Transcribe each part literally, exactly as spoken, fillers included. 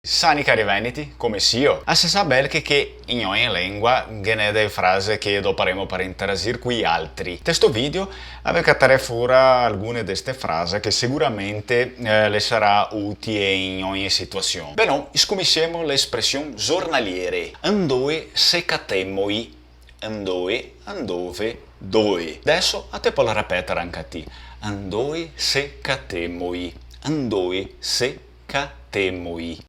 Sani cari veneti, come sio? A se sa bel che, che in ogni lengua ghe n'è de frase che doparemo par interagir coi altri. Te sto video a ve catarè fora algune de ste frase che seguramente, eh, le sarà utie in ogni situasion. Benon, scominsiemo le espresion zornaliere. Ndove se catemoi? Ndove, ndove, dove. Deso a te pol repetar anca ti. Ndove se catemoi? Ndove se catemoi?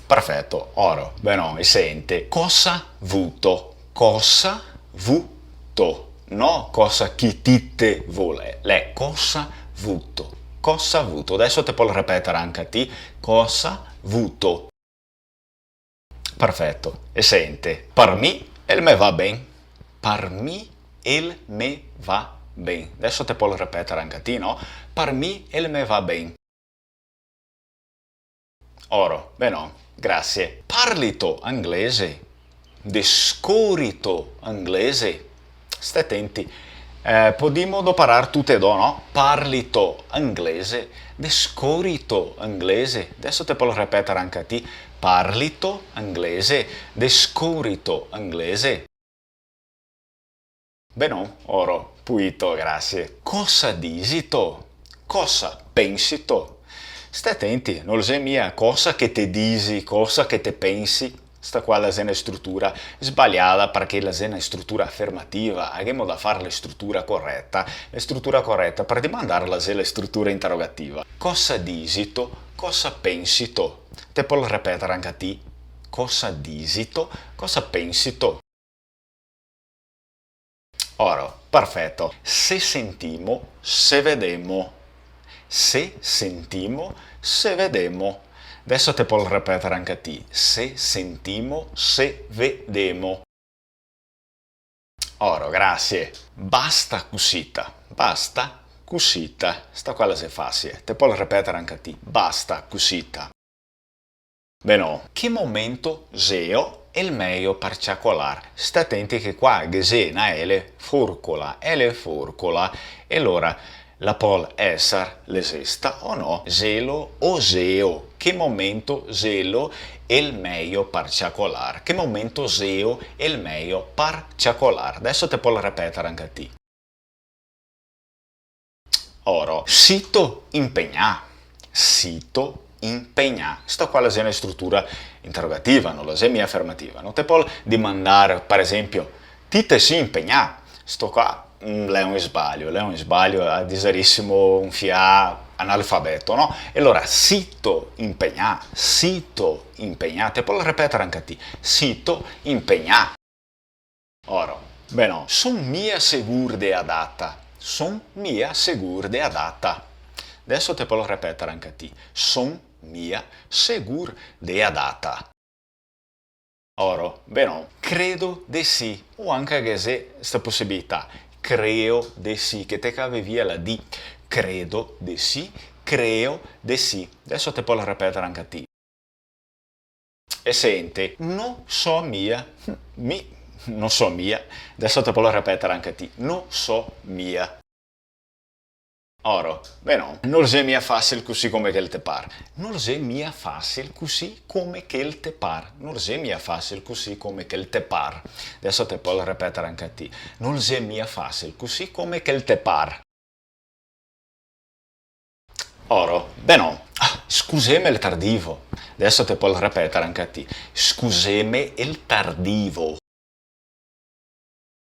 Perfeto, oro, benon, e sente. Cosa vuto? Cosa vuto? No cosa chi ti te volè, l'è cosa vuto. Cosa vuto? Deso te pol repetar anca ti. Cosa vuto? Perfeto. E sente, par mi el me va ben. Par mi el me va ben. Deso te pol repetar anca ti, no? Par mi el me va ben. Oro, benon, grasie. Parlito anglese? Descorito anglese? Ste atenti. Eh, podimo doparar tute e do, no? Parlito anglese, descorito anglese. Deso te pol repetar anca ti. Parlito anglese, descorito anglese? Benon, oro, puito, grasie. Cosa disito? Cosa pensito? Ste atenti, no xe mia cosa che te disi, cosa che te pensi. Sta qua la xe na strutura sbaliada, parché la xe na strutura afermativa, a ghemo da far la strutura coreta. La strutura coreta par dimandar la xe la strutura interogativa. Cosa disito? Cosa pensito? Te pol repetar anca ti. Cosa disito? Cosa pensito? Oro, perfeto. Se sentimo, se vedemo. Se sentimo, se vedemo. Deso te pol repetar anca ti. Se sentimo, se vedemo. Oro, grasie. Basta cusita. Basta cusita. Sta qua la xe fasie. Te pol repetar anca ti. Basta cusita. Benon, che momento xelo el mejo par ciacolar? Sta atenti che qua ghe xe na L forcola, L forcola, e alora la pol esar lexesta o no, xelo o xeo, che momento xelo el mejo par ciacolar? Che momento xeo el mejo par ciacolar? Deso te pol repetar anca ti. Oro. Sito inpegnà? Sito inpegnà? Sta qua la xe na strutura interogativa, no la xe mia afermativa. No te pol dimandar, par exenpio, ti te si inpegnà? Sto qua, mm, l'è un sbalio, l'è un sbalio, a diserisimo un fià analfabeto, no? E alora, sito inpegnà, sito inpegnà, te pol repetar anca ti, sito inpegnà. Oro. Benon, son mia segur de a data. Son mia segur de a data. Deso te pol repetar anca ti. Son mia segur de a data. Oro, benon. Credo de sì. O anca ghe xe sta posibilità. Creo de sì, che te cave via la D. Credo de sì, creo de sì. Deso te pol repetar anca ti. E sente, no so mia, mi, no so mia, deso te pol repetar anca ti, no so mia. Oro, benon, no xe mia fasil cusì come che el te par, no xe mia fasil cusì come che el te par, no xe mia fasil cusì come che el te par. Deso te pol repetar anca ti, no xe mia fasil cusì come che el te par. Oro, benon. Ah, scuseme el tardivo. Deso te pol repetar anca ti. Scuseme el tardivo.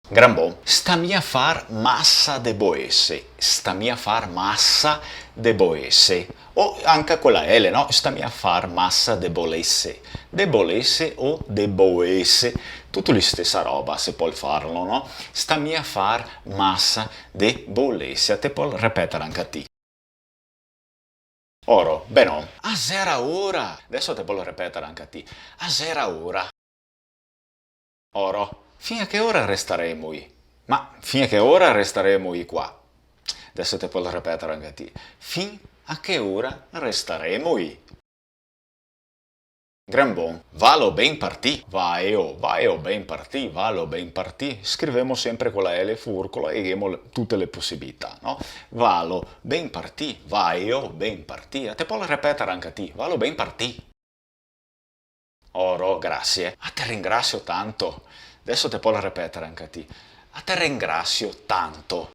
Gran bon. Sta mia far masa de boese. Sta mia far masa de boese. O anca co la L, no? Sta mia far masa de bolese. De bolese o de boese. Tuto listesa roba, se pol farlo, no? Sta mia far masa de bolese. Te pol repetar anca ti. Oro, benon. A xera ora! Deso te pol repetar anca ti. A xera ora! Oro, fin a che ora restaremo i? Ma fin a che ora restaremo i qua? Deso te pol repetar anca ti. Fin a che ora restaremo i? Gran bon, valo ben par ti, vaeo, vaeo ben par ti, valo ben par ti. Scrivemo sempre co la L furcola e ghemo le- tute le posibilità, no? Valo ben par ti, vaeo ben par ti. A te pol repetar anca ti, valo ben par ti. Oro, grasie. A te ringrasio tanto. Deso te pol repetar anca ti. A te ringrasio tanto.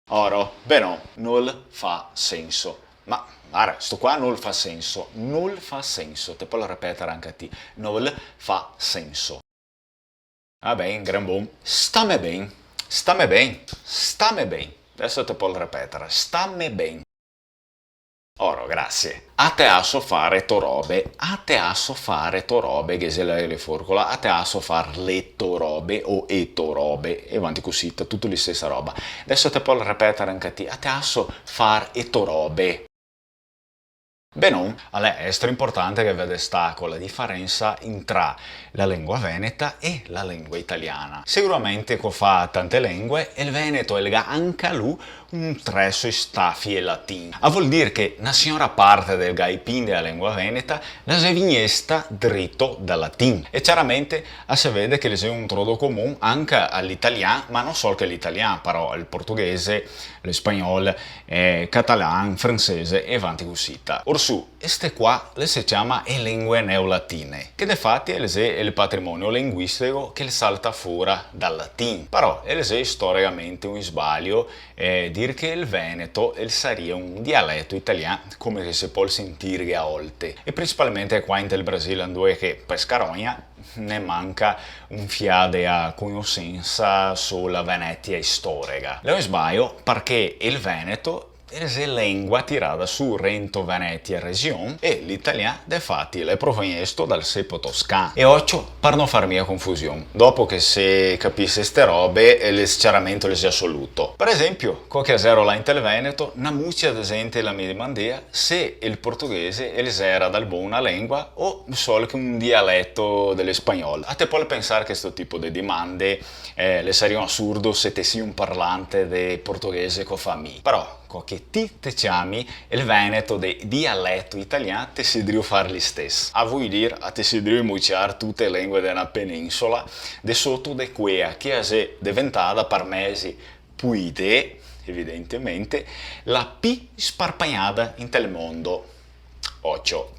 Oro, benon, nol fa senso. Ma, vara, sto qua nol fa senso, nol fa senso, te pol repetar anca ti, nol fa senso. Va ben, gran bon. Stame ben, stame ben, stame ben. Deso te pol repetar, stame ben. Oro, grasie. A te aso far e to robe, a te aso far e to robe, ghe xe la L furcola, a te aso far le to robe o e to robe, e vanti cusì, ta tuto listesa roba. Deso te pol repetar anca ti, a te aso far e to robe. Benon, alè, xe straimportante che vedé sta co la difarensa intra la lengua veneta e la lengua italiana. Sicuramente co fa tante lengue, el veneto el ga anca lu un treso istafie latin. A vol dir che na siora parte del gaipin de la lengua veneta la xe vignesta drito dal latin. E ciaramente a se vede che el xe un trodo comun anca a l'italian, ma no sol che l'italian, però el portoghese, el spagnol, eh, catalan, francese e vanti cusita. Orsù, e ste qua le se ciama e lengue neolatine, che de fati el xe el patrimonio linguistico che el salta fora dal latin. Però el xe storicamente un sbalio, eh, dir che el veneto el saria un dialeto italian, come che se pol sentirghe a olte, e principalmente qua inte el Brasil, andoe che Pescarogna ne manca un fià de a cognosensa so la Venetia istorica. L'è un sbalio, parché el veneto el xe lengua tirada su rento Venetia region e l'italian, de fati, l'è provegnesto dal sepo toscan. E ocio, par no far mia confusion, dopo che se capise ste robe, el s-ciaramento el xe asoluto. Par esempio, co che a zero là inte el Veneto, na mucia de zente la me dimandea se el portoghese el xera dal bon na lengua o sol che un dialeto del spagnol. A te pol pensar che sto tipo de dimande, eh, le saria un asurdo se te si un parlante de portoghese co fa mi. Però, co che ti te ciami el veneto de dialeto italian, te si drio far l'istes. A vol dir, a te si drio imuciar tute e lengue de na peninsola, de soto de quea che a xe deventada par mesi puide, evidentemente, la pi sparpagnada inte el mondo. Ocio.